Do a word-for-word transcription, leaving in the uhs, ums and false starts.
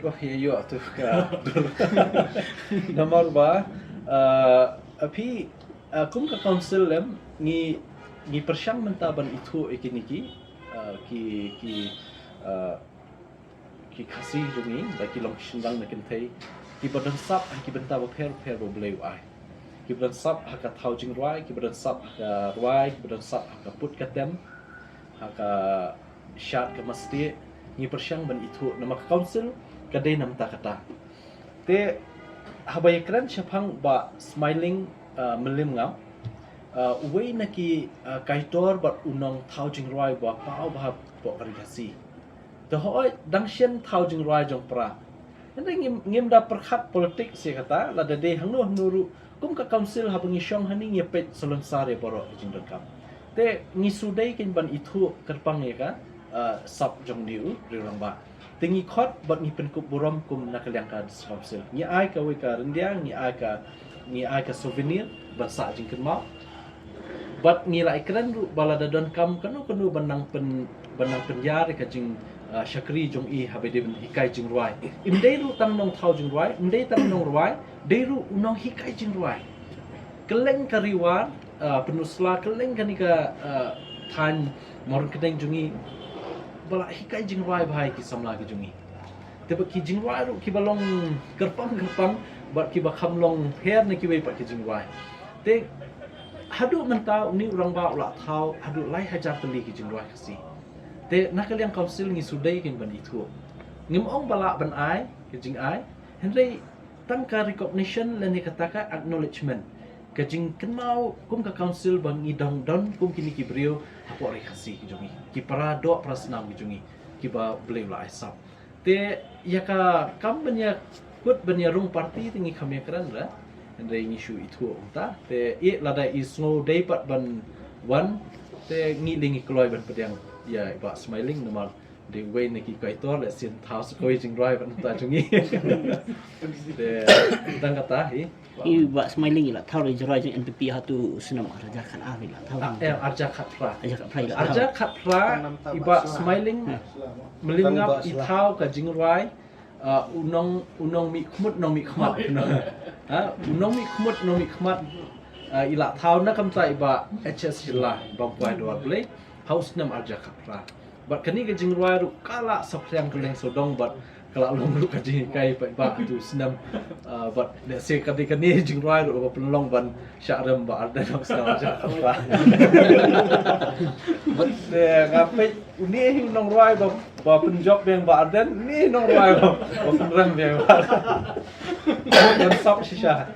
Wah, ïa ïoh tu ka. Namar ba, uh, aphi, uh, kum ka council em, ngi, ngi pyrshang mynta ban ithuh ïa kine ki, uh, ki, ki, uh, ki Khasi jong ngi, ba ki long ki shynrang na kynthei, kiba don sap ha ki bynta bapher bapher ba U Blei u ai. Kiba don sap ha ka thaw jingrwai, kiba don sap ha ka rwai, kiba don sap ha ka put ka tem, ha ka shad ka mastieh, ngi pyrshang ban ithuh namar ka council ka dei namar kata. Te haba ïakren shaphang Bah Smiling, uh, Mylliemngap, uh, uwei na ki, uh, kaitor bad u nongthaw jingrwai ba paw bha hapoh ka ri Khasi. Te hooid, dang shen thaw jingrwai jong para. Hynrei ngim, ngim da pyrkhat politik sha kata, lada dei hangno hangno ruh, kum ka council haba ngi shong hangne ngi peit salonsar ïa baroh ka jingdonkam. Te ngi shu dei kein ban ithuh kyrpang ïa ka, uh, sap jong une u riewrangbah. Te ngi khot bad ngi pynkup burom kum na ka liang ka district council. Ngi ai kawei ka ryndia, ngi ai ka, ngi ai ka souvenir ban sah jingkynmaw. Bad ngi la ïakren ruh ba lada donkam kano kano ban nang pyn, ban nang pynïar ïa ka jing, uh, shakri jong i haba dei ban hikai jingrwai. Im dei ruh tang nongthaw jingrwai, im dei tang nongrwai, dei ruh u nonghikai jingrwai. Kylleng ka Ri War, uh, Pynursla, kylleng kane ka, uh, thaiñ Mawryngkneng jong ngi, ba la hikai jingrwai bha ïa ki samla ki jong ngi. Te bad ki jingrwai ruh kiba long kyrpang kyrpang, bad kiba kham long her na kiwei pat ki jingrwai. Te haduh mynta une u rangbah u la thaw haduh lai hajar tylli ki jingrwai Khasi. Te na ka liang council ngi shu dei kein ban ithuh. Ngim ong ba lah ban ai ka jingai, hynrei tang ka recognition lane kata ka acknowledgement, ka jingkynmaw kum ka council ba ngi dang don kum kine ki briew hapoh ri Khasi ki jong ngi, ki para doh para snam ki jong ngi, kiba U Blei u la ai sap. Te ïa ka kam ban ïakut ban ïarung party te ngi kham ïakren re. Hynrei ngi shu ithuh kumta. Te i lada i sngew dei pat ban wan, te ngi lei ngi kloi ban pdiang ïa i Bah Smiling namar dei uwei na ki kaitor, lehse yn thaw sa kawei jingrwai bad nangta jong ngi. Te tang kata hi. I Bah Smiling i la thaw da jingrwai jong N P P ha tu snem ar hajar khat ar i la thaw. Ah, eh, ar hajar khat phra. Ar hajar khat phra i la thaw. Ar hajar khat phra, i Bah Smiling, hmm, Mylliemngap i thaw ka jingrwai, ah, u nong, u nongmihkhmut nongmihkhmat. Ha, u nongmihkhmut nongmihkhmat, ah, i la thaw na ka bynta i Bah H S Shylla, i Bangkwai Dwar Blei, ha u snem ar hajar khat phra. Bad kane ka jingrwai ruh ka la saphriang kylleng sawdong bad ka la long ruh ka jinghikai paidbah ha tu snem. Ah, bad lehse ka dei kane jingrwai ruh ba pynlong ban shah rem Bah Ardent ha u snem ar hajar khat phra. Bad, eh, nga peit une hi u nongrwai ba, ba pynjop biang Bah Ardent, une hi u nongrwai ba, ba pynrem biang Bah Ardent. Ban sap shisha.